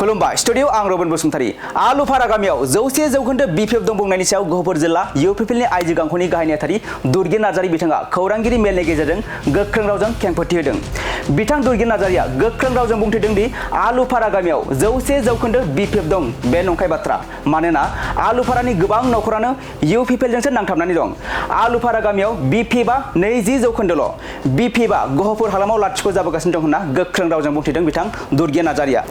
खुलुमबाय स्टुडियो आं रबिन बसुमतारी आलुफारा गामियाव 100% बिपिएफ दं बुंनायनि सायाव गहपुर जिल्ला इउपिपिएलनि आइजो गांखंनि गाहाय नेहाथारि दुर्गे नार्जारी बिथाङा खौरांगिरि मेलनि गेजेरजों गोख्रों रावजों खेंफोरथि होदों। बिथां दुर्गे नार्जारीया गोख्रों रावजों बुंथिदों दि आलुफारा गामियाव 100% बिपिएफ दं बे नंखाय बाथ्रा। मानोना आलुफारानि गोबां नखरानो इउपिपिएलजोंसो नांथाबनानै दं। आलुफारा गामियाव बिपिएफआ 20% बिपिएफआ गहपुर हालामाव लाथिख' जाबोगासिनो दं होनना गोख्रों रावजों बुंथिदों बिथां दुर्गे नार्जारीया।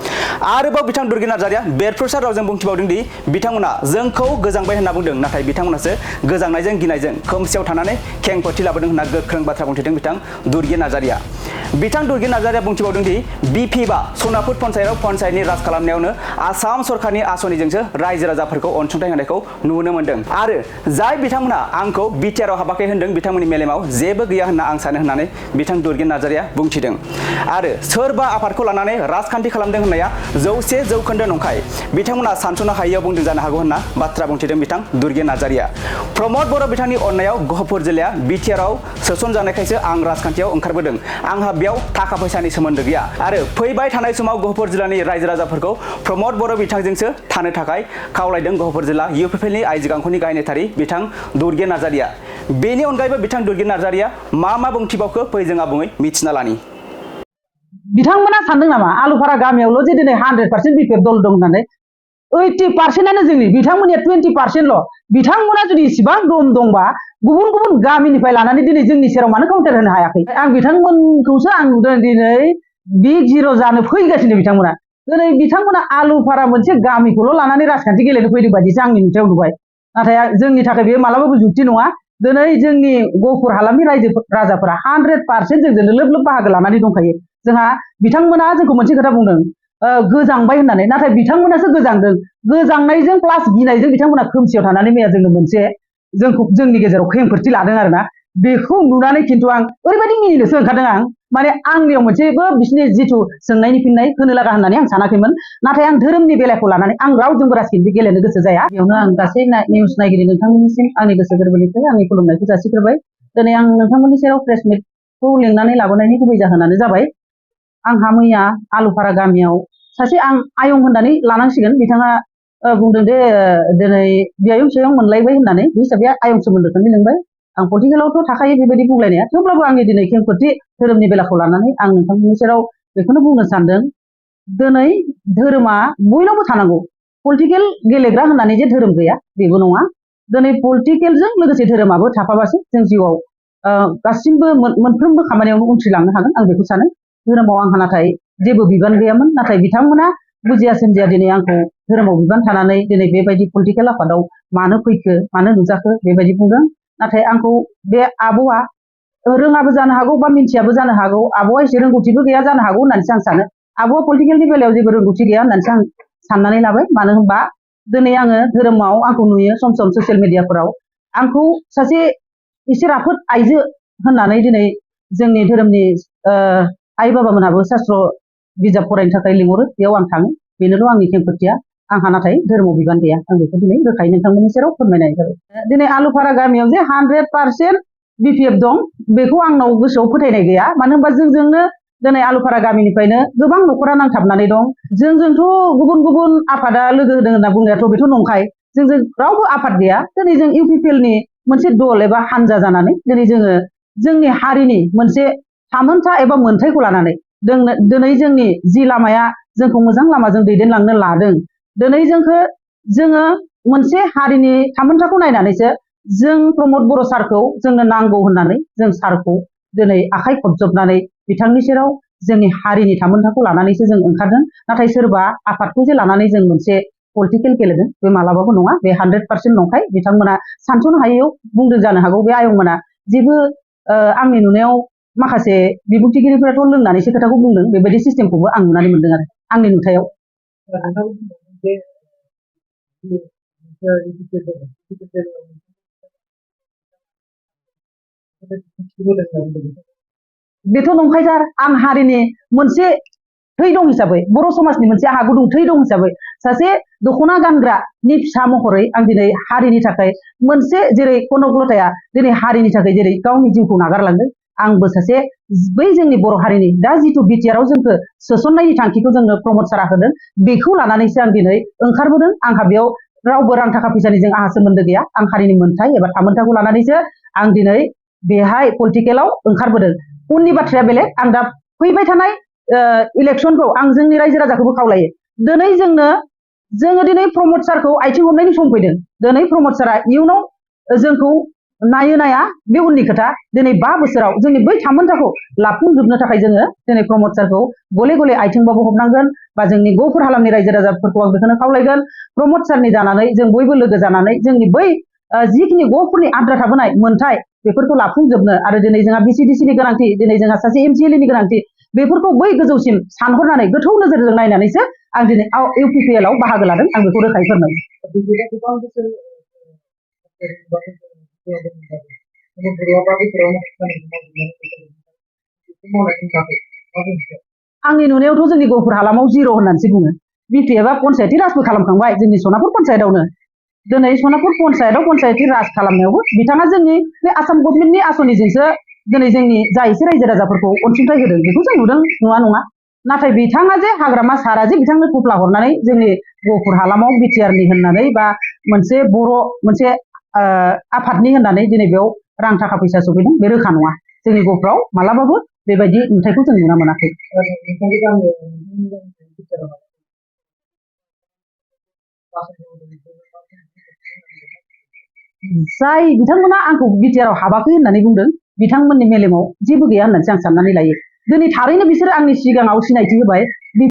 आरोबाव बिथां दुर्गे नार्जारीया बेरफ्रुसार रावजों बुंथिबावदों दि बिथांमोना जोंखौ गोजांबाय होनना बुंदों, नाथाय बिथांमोनासो गोजांनायजों गिनायजों खोमसियाव थानानै खेंफोरथि लाबोदों होनना गोख्रों बाथ्रा बुंथिदों बिथां दुर्गे नार्जारीया। बिथां दुर्गे नार्जारीया बुंथिबावदों दि बिपिएफआ सनापुर पन्चायतआव पन्चायतनि राज खालामनायावनो आसाम सरकारनि आसनिजोंसो रायजो राजाफोरखौ अनसुंथाइ होनायखौ नुनो मोनदों आरो जाय बिथांमोना आंखौ बिटिआरआव हाबाखै होनदों बिथांमोननि मेलेमाव जेबो गैया होनना आं सानो होननानै बिथां दुर्गे नार्जारीया बुंथिदों। आरो सोरबा आफादखौ लानानै राजखान्थि खालामदों होननाया 100% नंखाय। बिथांमोना सानस'नो हायैयाव बुंदों जानो हागौ होनना बाथ्रा बुंथिदों बिथां दुर्गे नार्जारीया। प्रमद बर' बिथांनि अननायाव गहपुर जिल्लाया बिटिआरआव सोसनजानायखायसो आं राजखान्थियाव ओंखारबोदों। आंहा बेयाव थाखा फैसानि सोमोन्दो गैया आरो फैबाय थानाय समाव गहपुर जिल्लानि रायजो राजाफोरखौ प्रमद बर' बिथांजोंसो थानो थाखाय खावलायदों गहपुर जिल्ला इउपिपिएलनि आइजो गांखंनि गाहाय नेहाथारि बिथां दुर्गे नार्जारीया। बेनि अनगायैबो बिथां दुर्गे नार्जारीया मा बुंथिबावखो फै जों आबुङै मिथिना लानि। बिथांमोना सानदों नामा आलुफारा गामियावल' जे दिनै 100% बिपिएफ दल दं होननानै? 80%आनो जोंनि, बिथांमोननिया 20%ल'। बिथांमोना जुदि इसिबां दम दंबा गुबुन गुबुन गामिनिफ्राय लानानै दिनै जोंनि सेराव मानो काउन्टार होनो हायाखै? आं बिथांमोनखौसो आं नुदों दिनै बिग जिर' जानो फैगासिनो बिथांमोना। दिनै बिथांमोना आलुफारा मोनसे गामिखौल' लानानै राजखान्थि गेलेनो फैदों बायदिसो आंनि नुथायाव नुबाय। नाथाय जोंनि थाखाय बेयो मालाबाबो जुक्ति नङा। दिनै जोंनि गहपुर हालामनि रायजो राजाफोरा 100% जोंजों लोब लोब बाहागो लानानै दंखायो। जोंहा बिथांमोना जोंखौ मोनसे खोथा बुंदों गोजांबाय होननानै, नाथाय बिथांमोनासो गोजांदों। गोजांनायजों प्लास गिनायजों बिथांमोना खोमसियाव थानानै मैया जोंनो मोनसे जोंनि गेजेराव खेंफोरथि लादों आरोना। बेखौ नुनानै खिन्थु आं ओरैबायदि मिनिनोसो ओंखारदों आं, माने आंनियाव मोनसेबो बिसिनि जिथु सोंनायनि फिननाय होनो लागा होननानै आं सानाखैमोन। नाथाय आं धोरोमनि बेलाखौ लानानै आं रावजोंबो राजखान्थि गेलेनो गोसो जाया। बेयावनो आं गासै निउस नायगिरि नोंथांमोननिसिम आंनि गोसो गोरबोनिफ्राय आंनि खुलुमनायखौ जासिग्रोबाय। दिनै आं नोंथांमोननि सेराव प्रेस मिटखौ लिंनानै लाबोनायनि गुबै जाहोनानो जाबाय आंहा मैया आलुफारा गामियाव सासे आं आयं होननानै लानांसिगोन। बिथाङा बुंदों दे दिनै बियायं सियायं मोनलायबाय होननानै, बे हिसाबै आयं सोमोन्दोखौनो लिंबाय। आं पलिटिकेलावथ' थाखायो बेबायदि बुंलायनाया, थेवब्लाबो आंनि दिनै खेंफोरथि धोरोमनि बेलाखौ लानानै आं नोंथांमोननि सेराव बेखौनो बुंनो सानदों। दिनै धोरोमा बयनावबो थानांगौ। पलिटिकेल गेलेग्रा होननानै जे धोरोम गैया बेबो नङा। दिनै पलिटिकेलजों लोगोसे धोरोमाबो थाफाबासो जों जिउआव गासिबो मोनफ्रोमबो खामानियावनो उनथ्रिलांनो हागोन, आं बेखौ सानो। धोरोमाव आंहा नाथाय जेबो बिबान गैयामोन, नाथाय बिथांमोना बुजिया सोमजिया दिनै आंखौ धोरोमाव बिबान थानानै दिनै बेबायदि पलिटिकेल आफादाव मानो फैखो मानो नुजाखो बेबायदि बुंदों। नाथाय आंखौ बे आब'आ रोङाबो जानो हागौ बा मिन्थियाबो जानो हागौ, आब'आ एसे रोंगौथिबो गैया जानो हागौ होननानैसो आं सानो। आब'आ पलिटिकेलनि बेलायाव जेबो रोंगौथि गैया होननानैसो आं साननानै लाबाय। मानो होनबा दिनै आङो धोरोमाव आंखौ नुयो सम सम ससियेल मिडियाफोराव आंखौ सासे एसे राफोद आइजो होननानै दिनै जोंनि धोरोमनि आइ बाबामोनहाबो शास्त्र बिजाब फरायनो थाखाय लिंहरो, बेयाव आं थाङो। बेनोल' आंनि खेंफोरथिया। आंहा नाथाय धोरोमाव बिबान गैया। आं बेखौ दिनै रोखायै नोंथांमोननि सेराव फोरमायनाय जाबाय। दिनै आलुफारा गामियाव जे 100% बिपिएफ दं बेखौ आंनाव गोसोआव फोथायनाय गैया। मानो होनबा जोंजोंनो दिनै आलुफारा गामिनिफ्रायनो गोबां न'खरा नांथाबनानै दं। जोंजोंथ' गुबुन गुबुन आफादा लोगो होदों होनना बुंनायाथ' बेथ' नंखाय। जोंजों रावबो आफाद गैया। दिनै जों इउपिपिएलनि मोनसे दल एबा हानजा जानानै दिनै जोङो जोंनि हारिनि मोनसे थामोनथा एबा मोनथायखौ लानानै दिनै जोंनि जि लामाया जोंखौ मोजां लामाजों दैदेनलांनो लादों, दिनै जोङो मोनसे हारिनि थामोनथाखौ नायनानैसो जों प्रमद बर' सारखौ जोंनो नांगौ होननानै जों सारखौ दिनै आखाइ खबजबनानै बिथांनि सेराव जोंनि हारिनि थामोनथाखौ लानानैसो जों ओंखारदों। नाथाय सोरबा आफादखौ जे लानानै जों मोनसे पलिटिकेल गेलेदों बे मालाबाबो नङा। बे 100% नंखाय। बिथांमोना सानस'नो हायैयाव बुंदों जानो हागौ। बे आयंमोना जेबो आंनि नुनायाव माखासे बिबुंथिगिरिफोराथ' लोंनानैसो खोथाखौ बुंदों, बेबायदि सिस्टेमखौबो आं नुनानै मोनदों आरो आंनि नुथायाव। बेथ' नंखायथार। आं हारिनि मोनसे थै दं हिसाबै, बर' समाजनि मोनसे आंहा गुदुं थै दं हिसाबै सासे दख'ना गानग्रानि फिसा महरै आं दिनै हारिनि थाखाय मोनसे जेरै कनक लथाया दिनै हारिनि थाखाय जेरै गावनि जिउखौ नागारलांदों, आंबो सासे बै जोंनि बर' हारिनि दा जिथु बिटिआरआव जोंखौ सोसननायनि थांखिखौ जोंनो प्रमद सारा होदों बेखौ लानानैसो आं दिनै ओंखारबोदों। आंहा बेयाव रावबो रां थाखा फैसानिजों आंहा सोमोन्दो गैया। आं हारिनि मोन्थाय एबा थामोन्थाखौ लानानैसो आं दिनै बेहाय पलिटिकेलाव ओंखारबोदों। उननि बाथ्राया बेलेग। आं दा फैबाय थानाय इलेक्सनखौ आं जोंनि रायजो राजाखौबो खावलायो। दिनै जोङो दिनै प्रमद सारखौ आथिं हमनायनि सम फैदों। दिनै प्रमद सारा इयुनाव जोंखौ नायो नाया बे उननि खोथा। दिनै 5 बोसोराव जोंनि बै थामोन्थाखौ लाफुंजोबनो थाखाय जोङो दिनै प्रमद सारखौ गले गले आथिंबाबो हमनांगोन बा जोंनि गहपुर हालामनि रायजो राजाफोरखौ आं बेखौनो खावलायगोन प्रमद सारनि जानानै जों बयबो लोगो जानानै जोंनि बै जिखिनि गहपुरनि आद्रा थाबोनाय मोन्थाय बेफोरखौ लाफुंजोबनो आरो दिनै जोंहा बिसिडिसिनि गोनांथि, दिनै जोंहा सासे एमसिएलएनि गोनांथि, बेफोरखौ बै गोजौसिम सानहरनानै गोथौ नोजोरजों नायनानैसो आं दिनै इउपिपिएलआव बाहागो लादों। आं बेखौ रोखायै फोरमायो। आंनि नुनायावथ' जोंनि गहपुर हालामाव जिर' होननानैसो बुङो। बिटिएफआ पन्सायती राजबो खालामखांबाय जोंनि सनापुर पन्सायतआवनो। दिनै सनापुर पन्सायतआव पन्सायती राज खालामनायावबो बिथाङा जोंनि बे आसाम गभर्नमेन्टनि आसनिजोंसो दिनै जोंनि जा एसे रायजो राजाफोरखौ अनसुंथाइ होदों बेखौ जों नुदों, नुवा नङा। नाथाय बिथाङा जे हाग्रामा सारा जे बिथांनो थफ्ला हरनानै जोंनि गहपुर हालामाव बिटिआरनि होननानै बा मोनसे बर' मोनसे आफादनि होननानै दिनै बेयाव रां थाखा फैसा सफैदों बे रोखा नङा। जोंनि गहपुराव मालाबाबो बेबायदि नुथायखौ जों नुनो मोनाखै। जाय बिथांमोना आंखौ बिटिआरआव हाबाखै होननानै बुंदों बिथांमोननि मेलेमाव जेबो गैया होननानैसो आं साननानै लायो। दिनै थारैनो बिसोरो आंनि सिगाङाव सिनायथि होबाय।